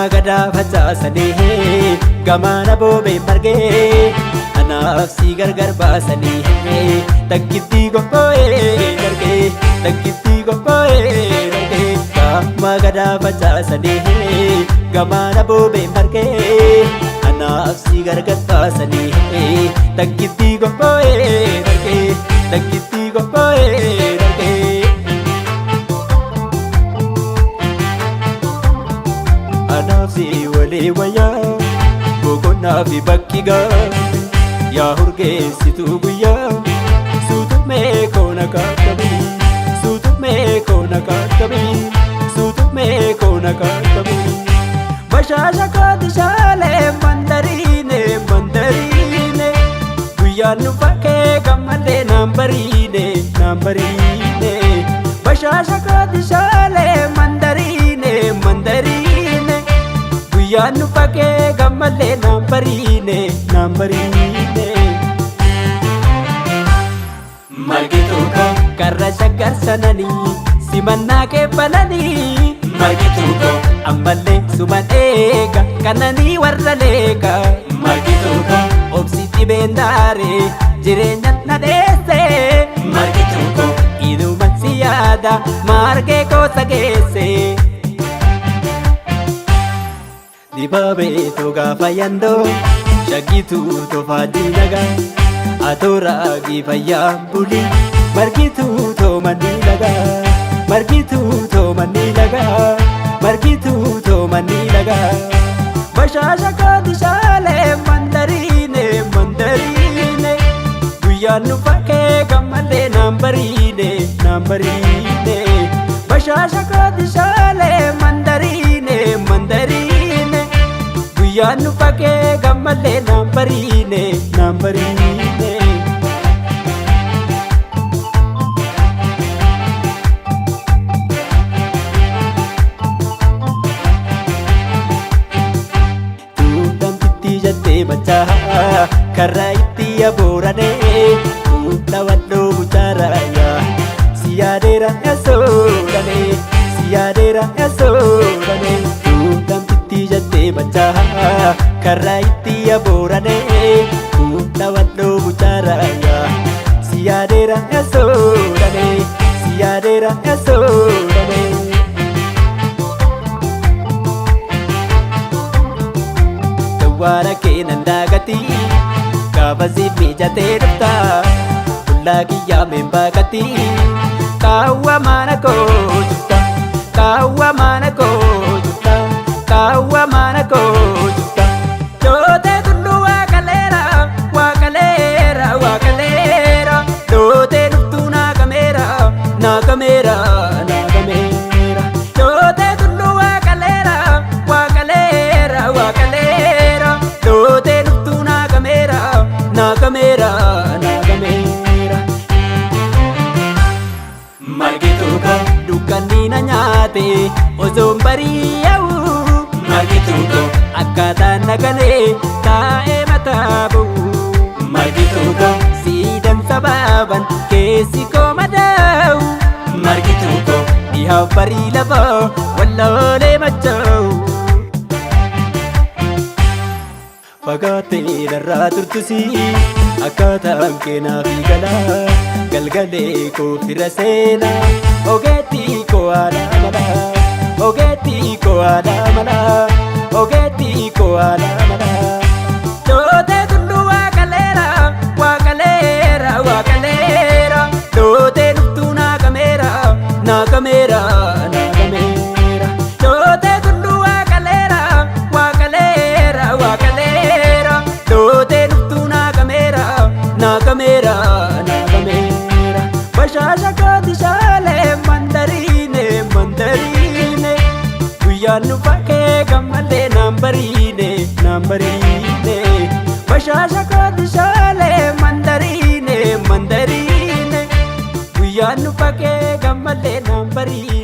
Gamaa gadaa facaasanii gamaana boobee margee anaaf si gargar baasanii takkittii qoqqoo'ee dargee takkittii qoqqoo'ee dargee gamaa gadaa facaasanii gamaana boobee margee anaaf si gargar baasanii takkittii qoqqoo'ee dargee takkittii qoqqoo'ee dargee. Anaaf si walii wayyaa boqonnaa fi bakki gaaffi yaa urgeessituu guyyaa suutumee koona kaakkabii suutumee koona kaakkabii suutumee koona kaakkabii. Bashaasha kooti shaalee mandariine mandariine guyyaan nu bakkee gammallee naan bariine naan bariine. Bashaasha kooti shaalee mandariine mandariine guyyaan nu bakkee gammallee naan bariine naan bariine. Margituu koo Karra shaggar sananii simannaa kee bananii Margituu koo ammallee suman eega kananii warra leeka Margituu koo obsi dhibeen daaree jireenya na dheesse Margituu koo inuman si yaada maargee koosa geesse. Dibaabee togaa fayyandoo shaggituu tofaa diinagaa atooraagii fayyaa bulii margituu toomanni lagaa margituu toomanni lagaa margituu toomanni lagaa. Bashaasha kooti shaalee mandariine mandariine guyyaan nu bakkee gammallee naan bariine naan bariine. Bashaasha kooti shaalee mandariine mandariine guyyaan nu bakkee gammallee naan bariine naan bariine. Tuutamtitti jettee machaa karra itti abooranee fuula walloo buchaarayaa si yaadeera yaasooranee si yaadeera yaasooranee tuutamtitti jettee machaa karra itti abooranee fuula walloo buchaarayaa si yaadeera yaasooranee si yaadeera yaasooranee. Dawwaara kee nan daagatii gaafa siif mijatee dhufta fuula kiyyaa meen baaqatii kaawwa mana koo jufta kaawwa mana koo jufta kaawwa mana koo jufta. Dootee tulluu waaqaleera waaqaleera waaqaleera dootee dhuftuu naagameera naagameera naagameera dootee tulluu waaqaleera waaqaleera waaqaleera dootee dhuftuu naagameera naagameera naagameera. Margituu koo Dukkanni na nyaate osoon bari'awu Margituu koo akkaataan na galee taa'ee mataa ba'u. Margituu koo Siidan sabaaban keessi koo madaa'u Margituu koo dhihaaf barii lafaa walloolee machaa'u. Fagaattee narraa turtusi akkaataan keenaa fi galaa galgalee koo fira seenaa ogeettii koo haadha malaa ogeettii koo haadha malaa ogeettii koo haadha malaa. Dootee tulluu waaqaleera waaqaleera waaqaleera dootee dhuftuu naagameera naagameera naagameera dootee tulluu waaqaleera waaqaleera waaqaleera dootee dhuftuu naagameera naagameera naagameera bashaasha kooti shaalee mandariine mandariine guyyaan nu bakkee gammallee naan bariine naan bariine bashaasha kooti shaalee mandariine mandariine guyyaan nu bakkee gammallee naan bariine.